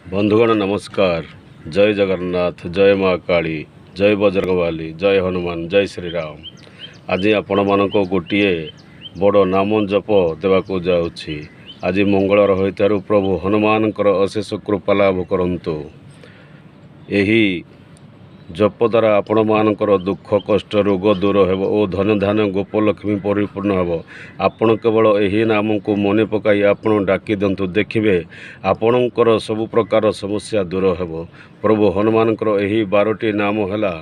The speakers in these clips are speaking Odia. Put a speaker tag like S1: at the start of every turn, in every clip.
S1: ବନ୍ଧୁଗଣ ନମସ୍କାର। ଜୟ ଜଗନ୍ନାଥ, ଜୟ ମା କାଳୀ, ଜୟ ବଜରଙ୍ଗବାଲି, ଜୟ ହନୁମାନ, ଜୟ ଶ୍ରୀରାମ। ଆଜି ଆପଣମାନଙ୍କୁ ଗୋଟିଏ ବଡ଼ ନାମ ଜପ ଦେବାକୁ ଯାଉଛି। ଆଜି ମଙ୍ଗଳବାର ହୋଇଥିବାରୁ ପ୍ରଭୁ ହନୁମାନଙ୍କର ଅଶେଷ କୃପା ଲାଭ କରନ୍ତୁ। ଏହି ଜପ ଦ୍ୱାରା ଆପଣମାନଙ୍କର ଦୁଃଖ, କଷ୍ଟ, ରୋଗ ଦୂର ହେବ ଓ ଧନ ଧାନ୍ୟ ଗୋପଲକ୍ଷ୍ମୀ ପରିପୂର୍ଣ୍ଣ ହେବ। ଆପଣ କେବଳ ଏହି ନାମକୁ ମନେ ପକାଇ ଆପଣ ଡାକି ଦିଅନ୍ତୁ, ଦେଖିବେ ଆପଣଙ୍କର ସବୁ ପ୍ରକାର ସମସ୍ୟା ଦୂର ହେବ। ପ୍ରଭୁ ହନୁମାନଙ୍କର ଏହି 12ଟି ନାମ ହେଲା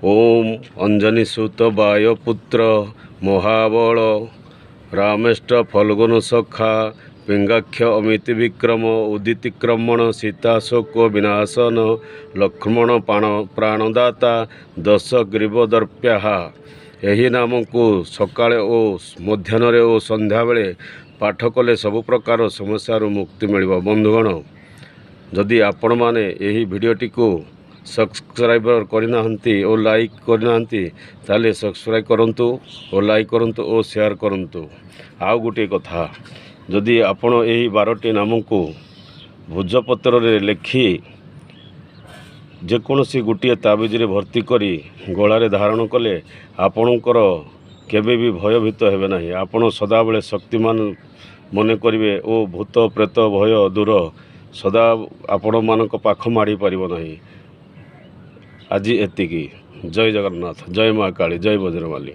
S1: ଓମ୍ ଅଞ୍ଜନୀ ସୁତ ବାୟପୁତ୍ର ମହାବଳ ରାମେଷ୍ଟ ଫଲ୍ଗୁନ ସଖା ପିଙ୍ଗାକ୍ଷ ଅମିତ ବିକ୍ରମ ଉଦିତିକ୍ରମଣ ସୀତା ଶୋକ ବିନାଶନ ଲକ୍ଷ୍ମଣ ପ୍ରାଣଦାତା ଦଶ ଗ୍ରୀବ ଦର୍ପ୍ୟାହା। ଏହି ନାମକୁ ସକାଳେ ଓ ମଧ୍ୟାହ୍ନରେ ଓ ସନ୍ଧ୍ୟାବେଳେ ପାଠ କଲେ ସବୁ ପ୍ରକାର ସମସ୍ୟାରୁ ମୁକ୍ତି ମିଳିବ। ବନ୍ଧୁଗଣ, ଯଦି ଆପଣମାନେ ଏହି ଭିଡ଼ିଓଟିକୁ ସବସ୍କ୍ରାଇବର କରିନାହାନ୍ତି ଓ ଲାଇକ୍ କରିନାହାନ୍ତି, ତାହେଲେ ସବସ୍କ୍ରାଇବ୍ କରନ୍ତୁ ଓ ଲାଇକ୍ କରନ୍ତୁ ଓ ସେୟାର କରନ୍ତୁ। ଆଉ ଗୋଟିଏ କଥା, ଯଦି ଆପଣ ଏହି 12ଟି ନାମକୁ ଭୋଜପତ୍ରରେ ଲେଖି ଯେକୌଣସି ଗୋଟିଏ ତାବିଜରେ ଭର୍ତ୍ତି କରି ଗଳାରେ ଧାରଣ କଲେ ଆପଣଙ୍କର କେବେ ବି ଭୟଭୀତ ହେବେ ନାହିଁ। ଆପଣ ସଦାବେଳେ ଶକ୍ତିମାନ ମନେ କରିବେ ଓ ଭୂତ ପ୍ରେତ ଭୟ ଦୂର ସଦା ଆପଣମାନଙ୍କ ପାଖ ମାଡ଼ି ପାରିବ ନାହିଁ। ଆଜି ଏତିକି। ଜୟ ଜଗନ୍ନାଥ, ଜୟ ମା କାଳୀ, ଜୟ ବଜରଙ୍ଗବାଲି।